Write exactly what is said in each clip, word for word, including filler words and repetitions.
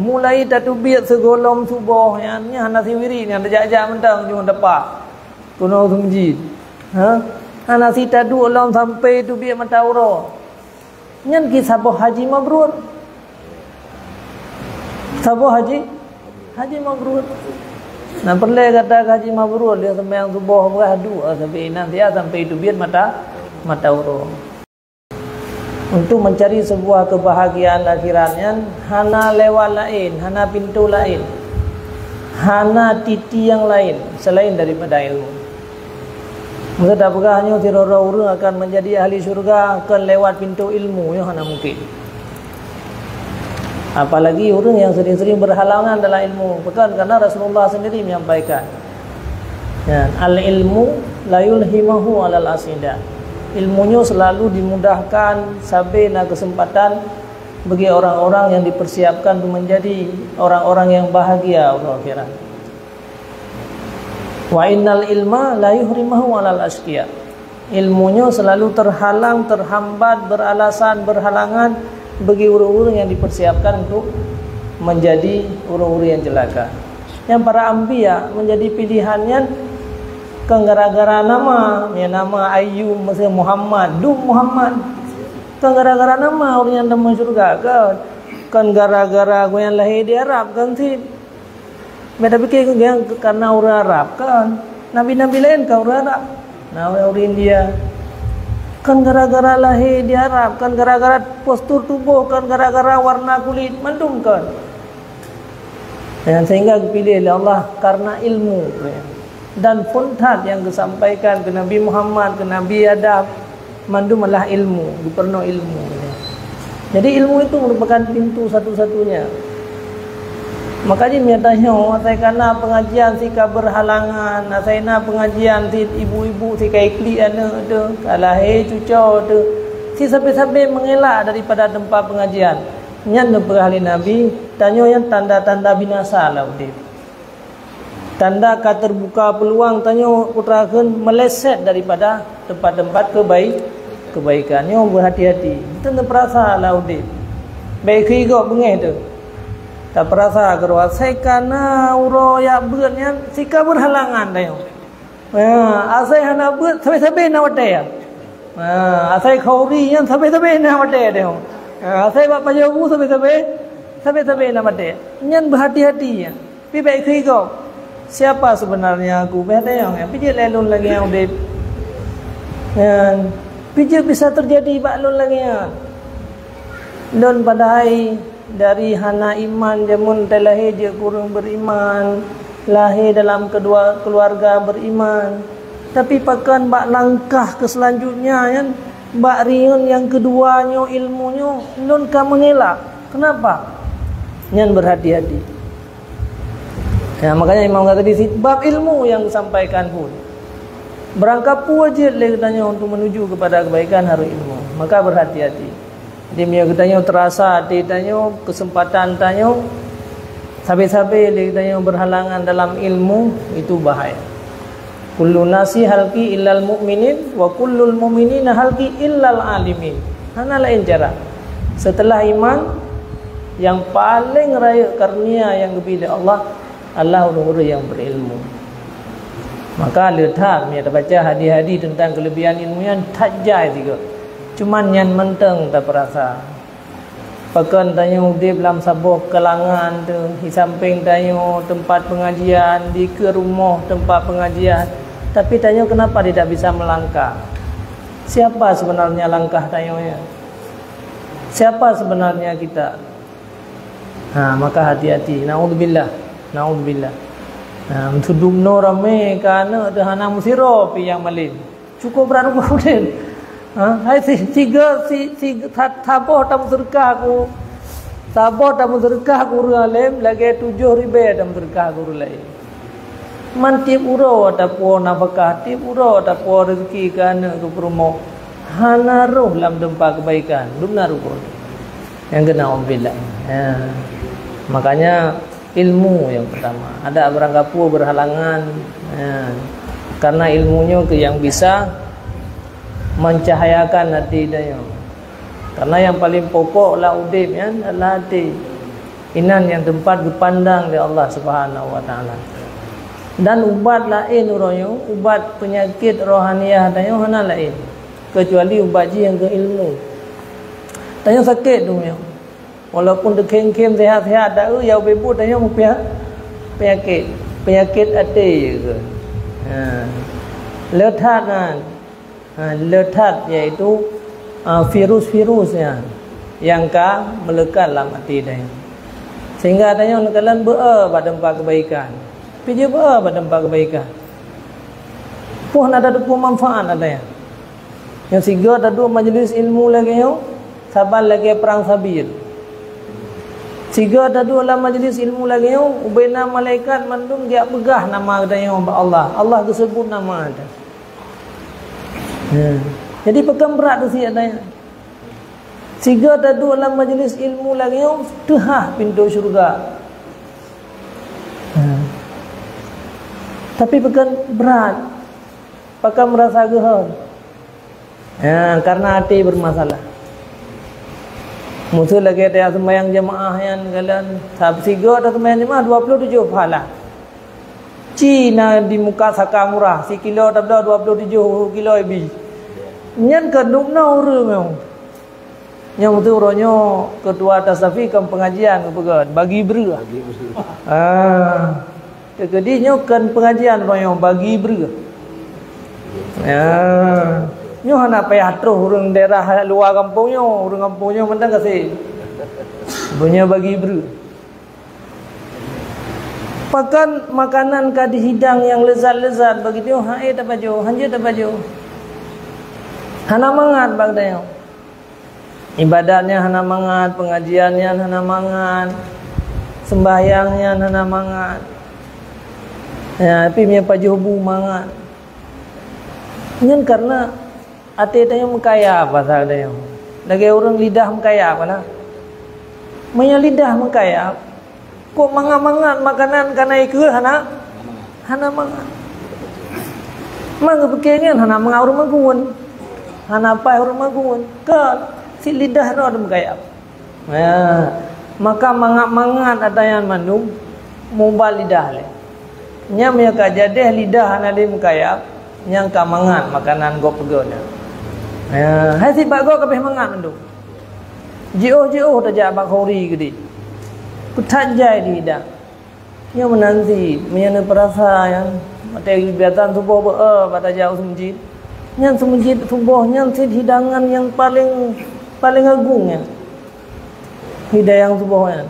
Mulai tateubiet sigohlom suboh nyan, nyan hana siwirit nyan, tajak-jak mantong ujong tepak. Keunoe seumeujid. Ha? Hana sitaduek lom sampai teubiet mata uroe. Nyan ki saboh haji mabrur. Saboh haji, haji mabrur. Nah, peureulée gata haji mabrur, lheueh seumayang suboh beurah duek sabe inan siat sampai teubiet mata, mata uroe. Untuk mencari sebuah kebahagiaan akhirat nyan hana lewat laén, hana pintoe laén, hana titi nyang laén selain daripada ilmu. Meunyoe tapeugah nyoe sidroe-droe ureuëng akan menjadi ahli syurga kon lewat pintoe ilmu, nyoe hana mungkin. Apalagi ureuëng nyang sering-sering berhalangan dalam ilmu. Pakon? Karena Rasulullah sendiri menyampaikan, ya, "Al-ilmu la yulhimahu alal asida." Ilmu nyoe selalu dimudahkan, sabe na kesempatan bagi orang-orang yang dipersiapkan untuk menjadi orang-orang yang bahagia uroe akhirat. "Wa innal ilma la yuhrimahu alal asqiya." Ilmu nyoe selalu terhalang, terhambat, beralasan, berhalangan bagi ureuëng-ureuëng yang dipersiapkan untuk menjadi ureuëng-ureuëng yang celaka. Nyang para anbiya menjadi pilihan nyan kon gara-gara nama, ya, nama Ayyub, miseue Muhammad, dum Muhammad. Kon gara-gara nama ureuëng nyan tamong syeuruga, kon. Kon gara-gara gobnyan lahé di Arab, kon cit. Beda pikir gobnyan karena ureuëng Arab, kon. Nabi-nabi laén kon ureuëng Arab. Na ureuëng India. Kon gara-gara lahé di Arab, kon gara-gara postur tuboh, kon gara-gara warna kulit, mandum kon. Ya, sehingga geupiléh lé Allah karena ilmu, ya. Dan phon that nyang geusampaikan keu Nabi Muhammad, keu Nabi Adam, mandum adalah ilmu, geupeureunoe ilmu, ya. Jadi, ilmu itu merupakan pintu satu-satunya. Makajih meunyoe tanyoe asai kana pengajian si ka berhalangan, asai na pengajian si ibu-ibu si ka iklik aneuëk teuh, ka lahé cucoe teuh, si sabe-sabe mengelak daripada tempat pengajian. Nyan neupeugah lé Nabi, tanyoe nyan tanda-tanda binasa lam udeb. Tanda ka teubuka peuluang tanyoe putra kheun meuleset daripada tempat-tempat kebai-, kebaikan. Nyoe beuhati-hati. Teunteu peurasa lam udeb. Bék keu gob beungéh teuh. Tapeurasa keudroe asai kana uroe jak beuet nyan si ka berhalangan tanyoe. Ha, asai hana beuet, sabe-sabe na watée, ya. Ha, asai khauri nyan sabe-sabe na watée teuh. Ha, asai bak pajoh bu sabe-sabe, sabe-sabe na watée. Nyan beuhati-hati, ya. Pi bék keu gob. Siapa sebenarnya aku? Bék tanyong, ya. Pijeuet lé lôn lagée nyan udeb. Nyan, pijeuet bisa terjadi bak lôn lagée nyan. Lôn padahai dari hana iman jameun teulahé jeuet keu ureuëng beriman, lahé dalam kedua keluarga beriman. Tapi pakon bak langkah keu selanjutnya nyan, bak riyeun nyang keudua nyoe ilmu nyoe, lôn ka meungelak. Kenapa? Nyan beuhati-hati. Ya, makanya Imam Ghazali cit bab ilmu nyang geusampaikan phon. Barangkapeue jeuet lé geutanyoe untuk menuju kepada kebaikan harus ilmu. Maka beuhati-hati. Jadi, meunyoe geutanyoe teurasa até tanyoe, keuseumpatan tanyoe, sabe-sabe lé geutanyoe berhalangan dalam ilmu, itu bahaya. "Kullu nasi halki illal mu'minin, wa kullul mu'minina halki illal alimin." Hana laén cara. Setelah iman, nyang paleng rayeuk karunia nyang geubri lé Allah, Allah ureuëng-ureuëng nyang berilmu. Maka le that meunyoe tabaca hadis-hadis teuntang keuleubihan ilmu nyan that jai sigoe. Cuman nyan mantong tapeurasa. Pakon tanyoe udeb lam saboh keulangan teuh, di sampéng tanyoe teumpat peungajian, dikeue rumoh teumpat peungajian, tapi tanyoe kenapa tidak bisa melangkah? Siapa sebenarnya langkah tanyoe nyan? Siapa sebenarnya kita? Ha, maka hati-hati. Naudzubillah. Naudzubillah. Ha, meusudum noe ramé keu aneuëk teuh hana meusidroe pih nyang malém. Cukup brat rugoe udeb. Ha, hai si, siga, si, si, sa-, saboh tameuseudeukah ku, saboh tameuseudeukah ku ureuëng além, lagée tujoh ribée tameuseudeukah ku ureuëng laén. Man tieb uroe tapuwoe nafakah, tieb uroe tapuwoe rezeki keu aneuëk keu peurumoh. Hana roh lam teumpat keubaikan, dum na rugoe. Nyang keunan, naudzubillah. Ya. Makanya, ilmu yang pertama. Ada barangkapeue berhalangan. Ya. Karena ilmu nyoe keuh nyang bisa mencahayakan até tanyoe. Karena nyang paleng pokok lam udeb nyan adalah até. Inan nyang teumpat geupandang lé Allah Subhanahu wa Taala. Dan ubat laén uroe nyoe, ubat peunyakét rohaniah tanyoe hana laén, keucuali ubat jih nyang keu ilmu. Tanyoe sakét donya. Walaupun teukhém-khém, sehat-sehat, taeu, ya ubé buet tanyoe meupeunya-, peunyakét. Peunyakét até keu. Ha. Le that nyan. Ha, le that, yaitu, ah, virus-virus nyan nyang ka meulekat lam até tanyoe. Sehingga tanyoe neukalon beu-e bak teumpat keubaikan. Pih jeuet beu-e bak teumpat keubaikan. Poh na tateupeue manfaat ata nyan. Nyang sigoe taduek majlis ilmu lagée nyoe, saban lagée prang Sabir. Sigoe taduek lam majlis ilmu lagée nyoe, ubé na malaikat mandum geujak peugah nama geutanyoe bak Allah. Allah geuseubut nama geutanyoe. Ya. Jadi, pakon brat teuh siat daya. Sigoe taduek lam majlis ilmu lagée nyoe, teuhah pintoe syeuruga. Ya. Tapi pakon brat, pakon meurasa geuhon. Ya, karena até bermasalah. Meuseu lagée tajak seumayang jeumaáh nyan, galon, sab-, sigoe taseumayang jeumaáh dua puluh tujoh pahala. Ci na di muka saka murah, sikilo tabloe dua puluh tujoh kilo ibi. Nyan ka dum na ureuëng nyoe. Nyang beutôi uroe nyoe keutua tasafi kon pengajian geupeugah, bagi breueh. Ah. Teukeudi nyoe kon pengajian uroe nyoe, bagi breueh. Ah. Nyoe hana payah troh ureuëng daerah luwa gampông nyoe, ureuëng gampông nyoe mantong gasien. Beunyoe bagi breueh. Pakon makanan ka dihidang nyang leuzat-leuzat, begitu han ék tapajoh, hanjeuet tapajoh. Hana mangat bak geutanyoe. Ibadat nyan hana mangat, pengajian nyan hana mangat, sembahyang nyan hana mangat. Ya, tapi meunyoe pajoh bu mangat. Nyan karena até tanyoe meukayap asa tanyoe. Lagée ureuëng lidah meukayap kana. Meunyoe lidah meukayap, kok mangat-mangat makanan kana ikeue hana, hana mangat. Mang geupike nyan hana mangat ureuëng magun. Hana paih ureuëng magun. Kon, si lidah droe meukayap. Ya, maka mangat-mangat ata nyan mandum mubat lidah lé. Nyan meunyoe ka jadeh lidah hana lé meukayap, nyang ka mangat makanan gob peugot nyan. Ya, hai sibak gob kabeh mangat mandum. Jiôh-jiôh tajak bak khori geudeh. Peuthat jai di lidah. Nyoe meunan cit, meunyoe neupeurasa nyan, watée biasa suboh beu-e bak tajak u meuseujid. Nyan meuseujid suboh nyan cit hidangan nyang paleng, paleng agung nyan. Hidangan suboh nyan.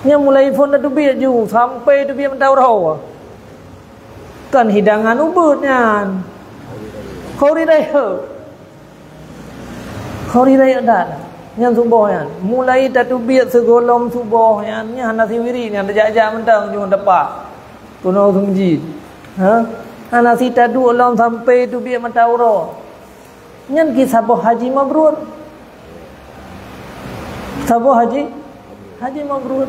Nyan mulai phon teubiet ju sampai teubiet mata uroe. Kon hidangan ubeut nyan. Khori rayeuk. Khori rayeuk that. Nyan suboh nyan. Mulai tateubiet sigohlom suboh nyan, nyan hana siwirit nyan tajak-jak mantong jeuet teupah. Keunoe u meuseujid. Ha? Hana sitaduek lom sampai teubiet mata uroe. Nyan ki saboh haji mabrur. Saboh haji, haji mabrur.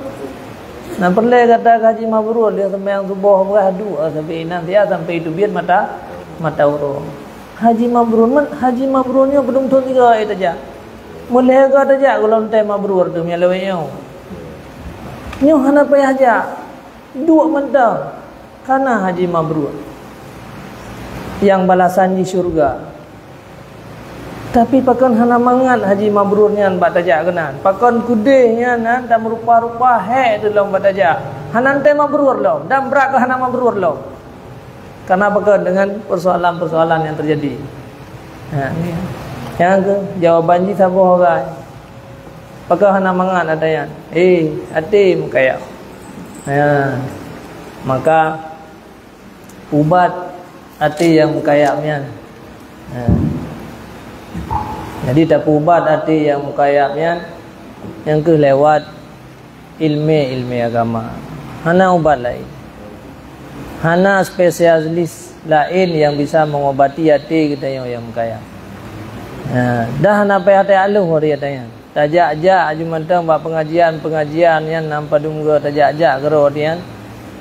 Nah, peureulée gata keu haji mabrur, lheueh seumayang suboh beurah duek sabe inan siat sampai teubiet mata, mata uroe. Haji mabrur, man haji mabrur nyoe keudum thon sigoe tajak. Meulhée goe tajak gohlom tée mabrur teuh meulawée nyoe. Nyoe hana payah jak. Duek mantong. Kana haji mabrur. Nyang balasan jih syeuruga. Tapi pakon hana mangat haji mabrur nyan bak tajak keunan. Pakon keudeh nyan nan tameurupa-rupa hék teuh lom bak tajak. Hana tée mabrur lom dan brat keu hana mabrur lom. Karena pakon dengan persoalan-persoalan yang terjadi. Ha, ni. Nyang keu jawaban jih saboh agak. Pakon hana mangat ata nyan. Eh, até meukayap. Ha. Maka ubat até nyang meukayap nyan. Ha. Jadi tapeuubat até nyang meukayap nyan, nyan keuh lewat ilmé-ilmé agama. Hana ubat laén. Hana spesialis laén nyang bisa mengobati até geutanyoe nyang meukayap. Ha, dah hana payah teualeuh ata nyan. Tajak-jak aju mantong bak pengajian-pengajian nyan, nam padum goe tajak-jak keudroe nyan,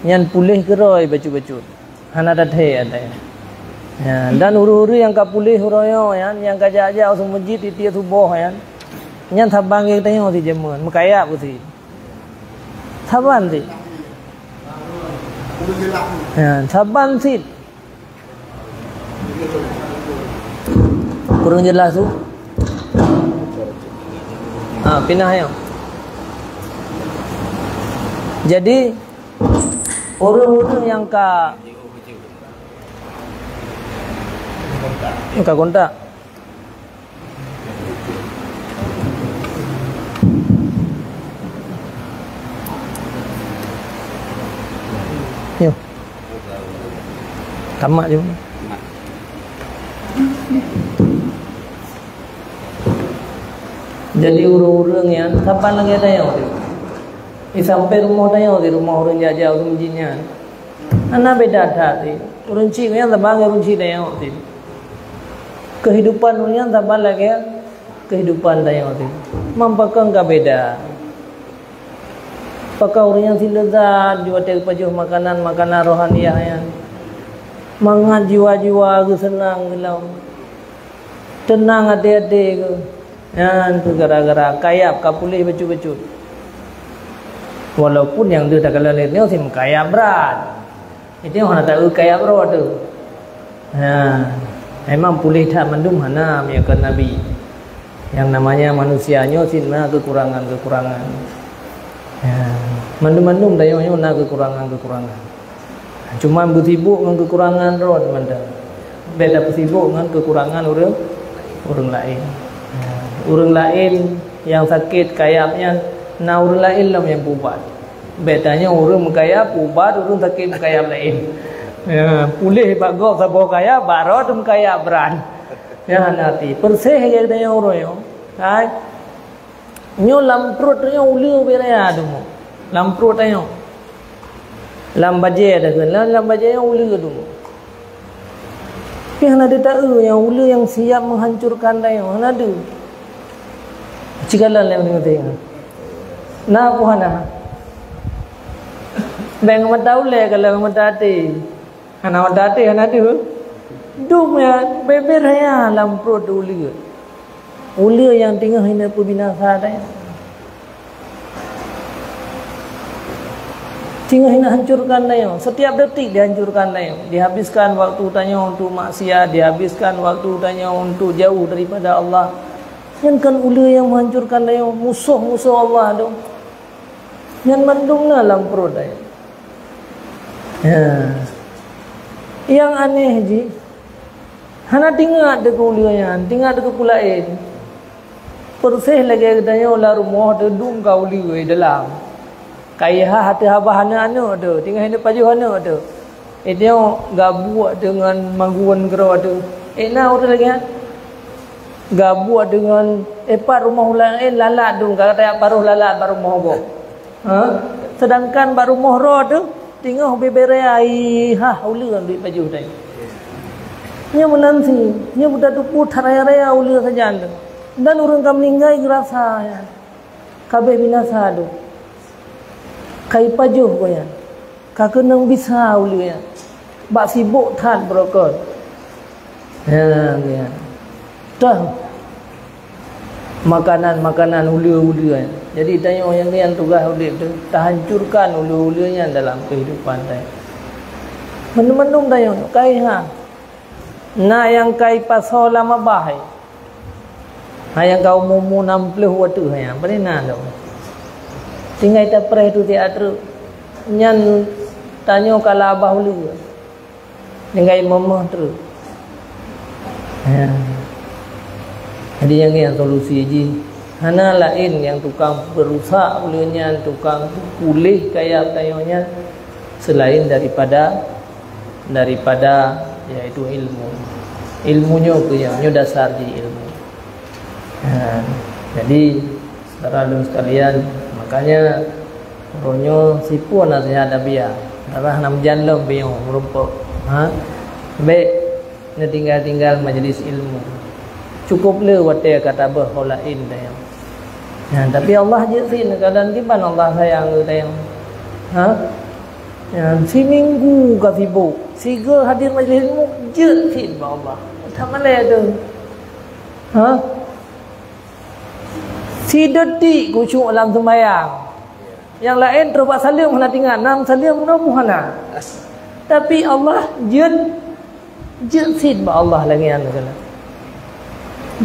nyan puléh keudroe bacut-bacut. Hana tathé ata nyan. Ya, dan ureuëng-ureuëng nyang ka puléh uroe nyoe nyan, nyang ka jak-jak u meuseujid tiep-tiep suboh nyan, nyan saban geutanyoe si jameun, meukayap keusi. Saban cit. Ya, saban cit. Kurang jelas tu. Ha, pinah ya. Jadi, ureuëng-ureuëng nyang ka, nyang ka kontak. Yo. Tamat je. Jadi ureuëng-ureuëng nyan saban lagée tanyoe. Di sampai rumoh tanyoe, di rumoh ureuëng jak-jak ureuëng jih nyan. Hana beda that, ureuëng chik nyan saban lagée ureuëng chik tanyoe. Keuhidupan ureuëng nyan saban lagée keuhidupan tanyoe. Meunyoe pakon ka beda. Pakon ureuëng nyan sileuzat jiwa watée geupajoh makanan-makanan rohaniah nyan. Mangat jiwa-jiwa geuseunang geulam. Teunang até-até geuh. Nyan keuh gara-gara kayab ka puléh bacut-bacut. Walaupun nyang deuh takalon lé nyoe si meukayab brat. Itu hana taeu kayab roh tu. Ha, memang puléh that mandum hana meunyoe kon Nabi. Yang namanya manusia nyoe cit na kekurangan-kekurangan. Ha, mandum-mandum tanyoe nyoe na kekurangan-kekurangan. Cuma beusibuk ngon kekurangan droe teuma. Beda beusibuk ngon kekurangan ureuëng, ureuëng laén. Ha, ureuëng laén nyang sakét kayab nyan na ureuëng laén lom nyang peuubat. Bék tanyoe ureuëng meukayab ubat ureuëng sakét meukayab laén. Ya, puléh bak gob saboh kayab, bak droe teuh meukayab brat. Ya, hana até. Perséh lagée tanyoe uroe nyoe. Hai. Nyoe lam pruet tanyoe uleue bak raya teuma. Lam pruet tanyoe. Lam bajée dah kheun, lam, lam bajée nyoe uleue teuma. Tapi hana deuh taeu nyang uleue nyang siap menghancurkan tanyoe, hana deuh. Cigalan lé meuting-meuting. Na peue hana? Bék ngon mata ulée, kalau ngon mata até. Hana mata até, hana deuh. Dum nyan, beuber haya lam pruet uleue. Uleue nyang teungoh hina peubinasa tanyoe. Teungoh hina hancurkan tanyoe. Setiap detik dihancurkan tanyoe. Dihabiskan waktu tanyoe untuk maksiat, dihabiskan waktu tanyoe untuk jauh daripada Allah. Nyan kan uleue nyang menghancurkan tanyoe, musoh-musoh Allah tu. Nyan mandum na lam pruet tanyoe. Ya. Nyang aneh jih, hana tingat deungon uleue nyan, tingat deungon peue laén. Perséh lagée geutanyoe lam rumoh teudum ka uleue dalam. Ka iha ateueh babah aneuëk-aneuëk teuh, tinggai hana pajoh aneuëk teuh. Itu gabuek deungon magun keudroe teuh. Eh, na ureuëng lagée nyan? Gabuek deungon, eh, pat rumoh ulée, eh, lalat dum, ka tajak paroh lalat bak rumoh gob. Ha? Sedangkan bak rumoh droe teuh, teungoh beuber raya, hai, hah, uleue duek pajoh tanyoe. Nyoe meunan cit, nyoe buta tupu that raya-raya uleue sajan teuh. Dan ureuëng ka meuninggai geurasa nyan. Ka abéh binasa teuh. Ka ipajoh gobnyan. Ka keunong bisa uleue nyan. Bak sibok that beurokon. Ya, ya. Tah. Makanan-makanan uleue-uleue nyan. Jadi tanyoe nyang nyan tugaih udeb teuh, tahancurkan uleue-uleue nyan dalam kehidupan tanyoe. Mandum-mandum tanyoe kai ha. Na nyang kai pasoe lam babah, eh. Ha nyang ka umu-umu nam ploh watée nyan, pane na lom. Tinggai tapreh tu siat treuk. Nyan tanyoe ka lam babah uleue. Tinggai meumeuh treuk. Ya. Jadi nyang nyan solusi jih hana laén nyang tukang peurusak uleue nyan, tukang puléh kayab tanyoe nyan, selain daripada daripada, yaitu ilmu. Ilmu nyoe keuh nyoe, nyoe dasar jih ilmu. Ha, jadi, syedara lôn sekalian, makanya uroe nyoe sipue nasihat Nabi ya, darah nam jan lom biyong meurumpok. Ha, bék neutinggai-tinggai majlis ilmu. Cukup le watée ka tabeuh ho laén dayang. Nyan, tapi Allah jeuet cit, kadang kiban Allah sayang keu dayang. Ha? Nyan, siminggu ka sibok. Sigo hadir majlis ilmu, jeuet cit bak Allah. That malée tu. Ha? Sidetik khusyuk lam seumayang. Nyang laén troh bak saleuem hana teuingat, nam saleuem na pun hana. Tapi Allah jeuet, jeuet cit bak Allah lagée nyan keunan.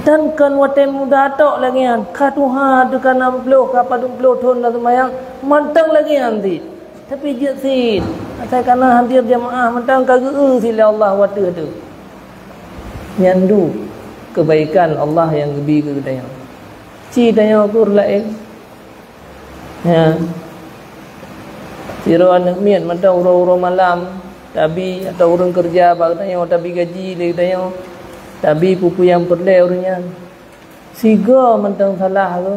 Dan kon watée muda tok lagée nyan, ka tuha teuh ka nam ploh, ka padum ploh thon ka seumayang, mantong lagée nyan cit. Tapi jeuet cit, asai kana hadir jamaah mantong ka geu-eu cit lé Allah watée teuh. Nyan dum keubaikan Allah nyang geubi keu geutanyoe. Ci tanyoe keu ureuëng laén. Ya. Sidroe aneuëk miet mantong uroe-uroe malam tabi, atau ureuëng keureuja bak geutanyoe tabi gaji lé geutanyoe, tabi peue-peue nyang peureulée ureuëng nyan. Sigoe mantong salah tu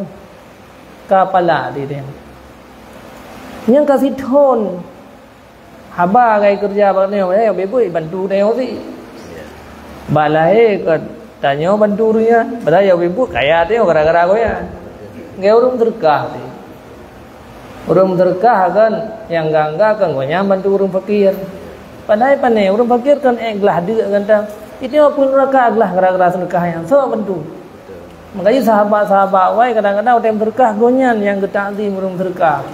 ka pala di tanyoe. Nyang ka sithon haba gai keureuja bak tanyoe, ya, beu-beu bantu tanyoe cit. Bak lahé kon tanyoe bantu ureuëng nyan, padahai nyang beu-beu kaya tanyoe gara-gara gobnyan. Ngon ureuëng seudeukah cit. Ureuëng seudeukah kon nyang gangga kon gobnyan bantu ureuëng fakir. Padahai pané ureuëng fakir kon ék glah deuk gata. Itu pun neuraka glah gara-gara seudeukah nyan soe bantu. Makajih sahabat-sahabat awai kadang-kadang watée meuseudeukah gobnyan nyang geutakzim ureuëng meuseudeukah.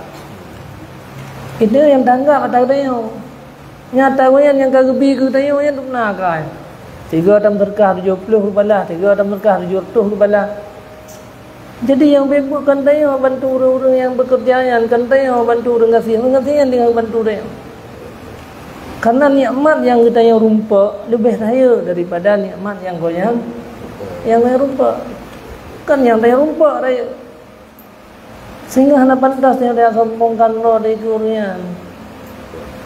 Itu nyang tanggap ata geutanyoe. Nyata gobnyan nyang ka geubi keu geutanyoe nyan dum na kai. Tiga tam meuseudeukah tujoh ploh geubalah, tiga tam meuseudeukah tujoh reutôh geubalah. Jadi nyang beu-beu kon tanyoe bantu ureuëng-ureuëng nyang beukeureuja nyan, kon tanyoe bantu ureuëng gasien, ureuëng gasien nyan tinggai bantu tanyoe. Karena nikmat nyang geutanyoe rumpok leubeh rayeuk daripada nikmat nyang gobnyan, nyang gobnyan rumpok. Kon nyang tanyoe rumpok rayeuk. Sehingga hana pantas tanyoe sombongkan droe dikeue ureuëng nyan.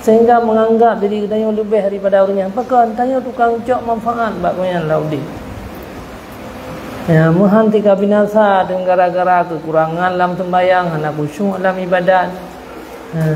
Sehingga menganggap diri geutanyoe leubeh daripada ureuëng nyan. Pakon tanyoe tukang cok manfaat bak gobnyan lam udeb. Ya, meuhan tika binasa deungon gara-gara keukurangan lam seumbayang, hana khusyuk lam ibadat. Ha.